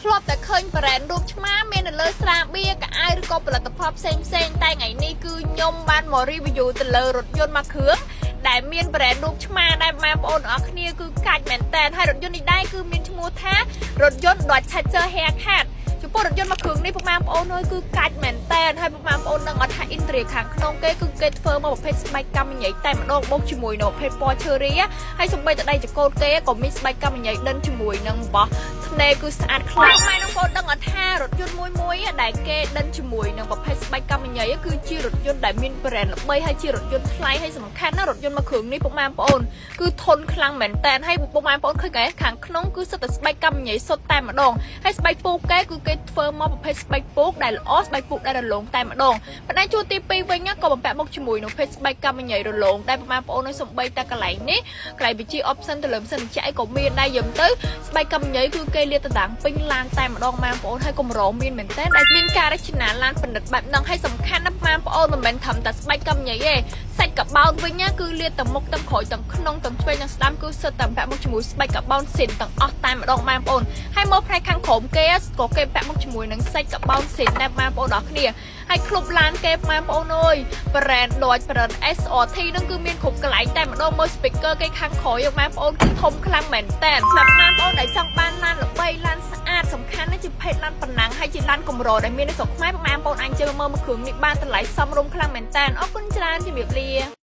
ធ្លាប់តែឃើញ brand រូបឆ្មាមាននៅលើស្រាបៀរកៅអៅឬក៏ផលិតផលផ្សេងផ្សេងៗតែថ្ងៃនេះគឺខ្ញុំបានមក review ទៅលើរថយន្តមួយគ្រឿងដែលមាន brand រូបឆ្មាដែលបងប្អូនអរគ្នាគឺកាច់មែនតើហើយរថយន្តនេះដែរគឺមានឈ្មោះថារថយន្ត Dodge Charger Hellcat។ ចំពោះរថយន្តមួយគ្រឿងនេះពុកម៉ែបងប្អូនអើយគឺកាច់មែនតើហើយពុកម៉ែបងប្អូននឹងអត់ថា interior ខាងក្នុងគេគឺគេធ្វើមកប្រភេទស្បែកកម្មញ៉ៃតែម្ដងបូកជាមួយនឹងប្រភេទពណ៌ cherry ហើយសំបីតដៃចកូតគេក៏មានស្បែកកម្មញ៉ៃដិនជាមួយនឹងបោះធ្នេគឺស្អាតខ្លាំងម៉ែបងប្អូនដឹងអត់ថារថយន្តមួយមួយដែលគេដិនជាមួយនឹងប្រភេទស្បែកកម្មញ៉ៃគឺជារថយន្តដែលមាន brand ល្បីហើយជារថយន្តថ្លៃហើយសំខាន់ណារថយន្តមួយគ្រឿងនេះពុកម៉ែបងប្អូនគឺធន់ខ្លាំងមែនតើហើយពុកម៉ែបងប្អូនឃើញគេខាងក្នុងគឺសុទ្ធតែស្បែកកម្មញ៉ៃសុទ្ធតែម្ដងហើយស្បែកពូកគេគឺគេធ្វើមកប្រភេទស្បែកពូកដែលល្អស្បែកពូកដែលរលោងតែម្ដងផ្នែកជួរទី2វិញក៏បំពាក់មកជាមួយនឹងប្រភេទស្បែកកម្មញ៉ៃរលោងដែលពុកម៉ែបងប្អូនឲ្យសំបីតែកន្លែងនេះកន្លែងវិជា option ទៅលើម៉ាស៊ីនត្រជាក់អីក៏មានដែរយឹមទៅស្បែកកម្មញ៉ៃគឺគេលាតត្រដាងពេញឡានតែម្ដងម៉ែបងប្អូនហើយកម្រមានមែនតើដែលមានការរចនាឡានពិនិត្យបែបហ្នឹងហើយសំខាន់ណាស់ម៉ែបងប្អូនមិនមែនត្រឹមតែស្បែកកម្មញ៉ៃទេសាច់កាបោនវិញណាគឺលាតទាំងមុខទាំងក្រោយទាំងក្នុងទាំងឆ្វេងទាំងស្ដាំគឺសុទ្ធតែពាក់មកជាមួយស្បែកកាបោនស៊ីនទាំងអស់តែម្ដងម៉ែបងប្អូនហើយមកផ្នែកខាងក្រោមគេក៏គេពាក់មកជាមួយនឹងសាច់កាបោនស៊ីនដែរម៉ែបងប្អូនដល់គ្នាហើយក្លុបឡានគេម៉ែបងប្អូនអើយ brand Dodge brand SRT នឹងគឺមានគ្រប់កន្លែងតែម្ដងមើល speaker គេខាងក្រោយយកម៉ែបងប្អូនគឺធំខ្លាំងមែនតើសម្រាប់ម៉ែបងប្អូនដែលចង់បានឡានល្បីឡានស្អាតសំខាន់ណាស់ជាភេទឡានប៉ុណ្ណឹងហើយជាឡានកម្រដែលមាននៅស្រុកខ្មែរបងប្អូនអាចជើមើលមួយគ្រឿងនេះបានតម្លៃសមរម្យខ្លាំងមែនតើអរគុណច្រើនជំរាបលា។